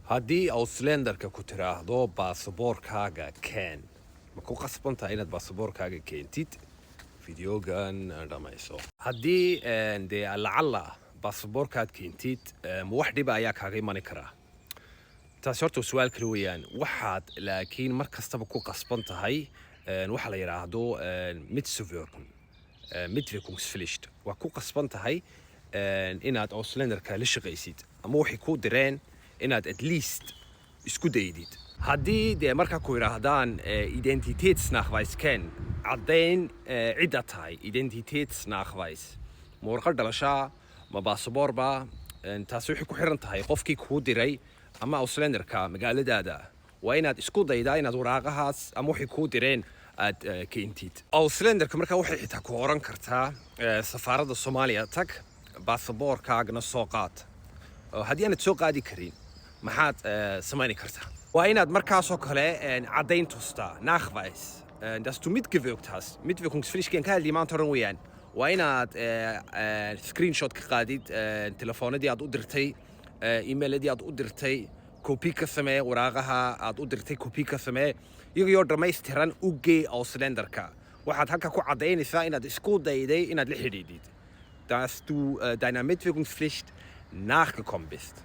Haddii Ausländerka ku tiraahdo "Baasaboorkaaga keen", ma ku qasbantahay inaad baasaboorkaaga keentid? Videogan dhamayso. Haddii dee lacalla baasaboorkaad keentid, ma wax dhiba ayaa kaaga imani karaa? Taasi horta su-aal kale weeyaan. Waxaad laakiin mar kastaba ku qasban tahay waxa la yidhaahdo mitzuwirken, Mitwirkungspflicht. Waa ku qasban tahay inaad Ausländerka la shaqaysid ama waxay kuu direen inaad at least isku daydid. Haddii dee markaa ku yidhaahdaan "Identitätsnachweis ken", caddayn cidda tahay, Identitätsnachweis, ma warqad dhalashaa ma baasaboorba? Taasi waxay ku xiran tahay qofkii kuu diray ama Ausländerka magaaladaada. Waa inaad isku daydaa inaad waraaqahaas ama waxay kuu direen aad keentid. Ausländerka markaa waxay xitaa ku oran kartaa "Safaaradda Soomaaliya tag, baasaboorkaagana soo qaad." Oo haddii aanad soo qaadi karin, maxaad samayni kartaa? Waa inaad markaasoo kale caddayn tustaa, Nachweis, dass du mitgewirkt hast. Mitwirkungspflicht ka hadli maanta oran weeyaan. Waa inaad screenshot ka qaadid telefoonadii aad u dirtay, emailadii aad u dirtay, kopi ka samee, waraaqaha aad u dirtay kopi ka samee, iyagoo dhammaystiran u gee Ausländerka. Waxaad halka ku caddaynaysaa inaad isku dayday inaad la xidhiidhid, dass du deiner Mitwirkungspflicht nachgekommen bist.